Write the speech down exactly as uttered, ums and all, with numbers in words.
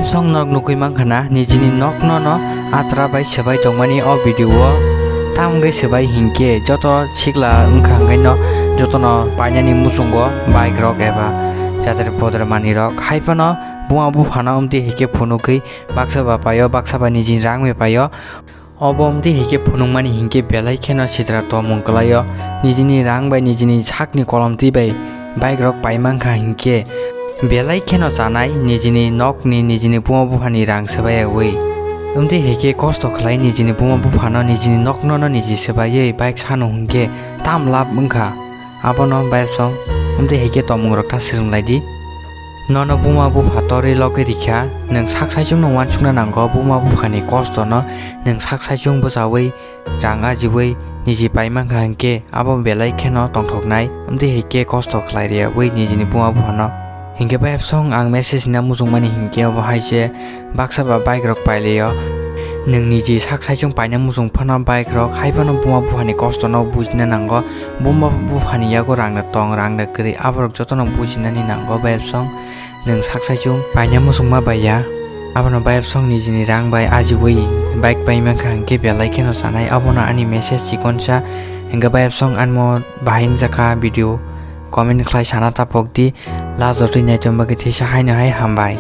Song nok nugwi mankha na nijini nokno no atra bai swbai tongmani o video o. Tam wngwi swbai hinkhe joto sikla wngkha hwnkhe no jotono painani muchungo bike rok eba jadre podre manwi rok hai phano buma buphano wngtwi hinkhe phunugwi baksa ba paio, baksa ba nijini rang bai paio. Obo wngtwi hinkhe phunukmani hinkhe belai kheno sitra tongmung kwlaio. Nijini rang bai nijini sakni kolomtwi bai bike rok paimankha hinkhe belai kheno chanai nijini nokni nijini buma buphani rang swbaiyawi. Wngtwi hinkhe kosto khlai nijini buma buphano nijini nokno no niji swbaiwi bike sano hinkhe tam lab wngkha. Abono bayapsong wngtwi hinkhe tongmungrok ta swrwnglaidi. Nono buma bupha torwi logwi rikha, nwng sak saichungno uansukna nango, buma buphani kostono nwng sak saichung bwchaui rang ajiui niji paimankha hinkhe abo belai kheno tongthoknai, wngtwi hinkhe kosto khlai riyaui nijini buma buphano. Hinkhe bayapsong ang message hina muchungmani hinkhe obo hai se baksa ba bike rok pailaio. Nwng niji sak saichung paina muchung phano bike rok hai phano buma buphani kostono bujina nango. Buma buphani yago rangno tong, rangno kwrwi, aborok jotono bujinani nango bayapsong. Nwng sak saichung paina muchungma baiya. Abono bayapsong nijini rang bai ajiui bike paimankha hinkhe belai kheno chanai. Abono ani message chikonsa. Hinkhe bayapsong anmo bahai wngjakha video comment khlai sana tapokdi. Last o twi naitong bagwi thisa haino hai hambai.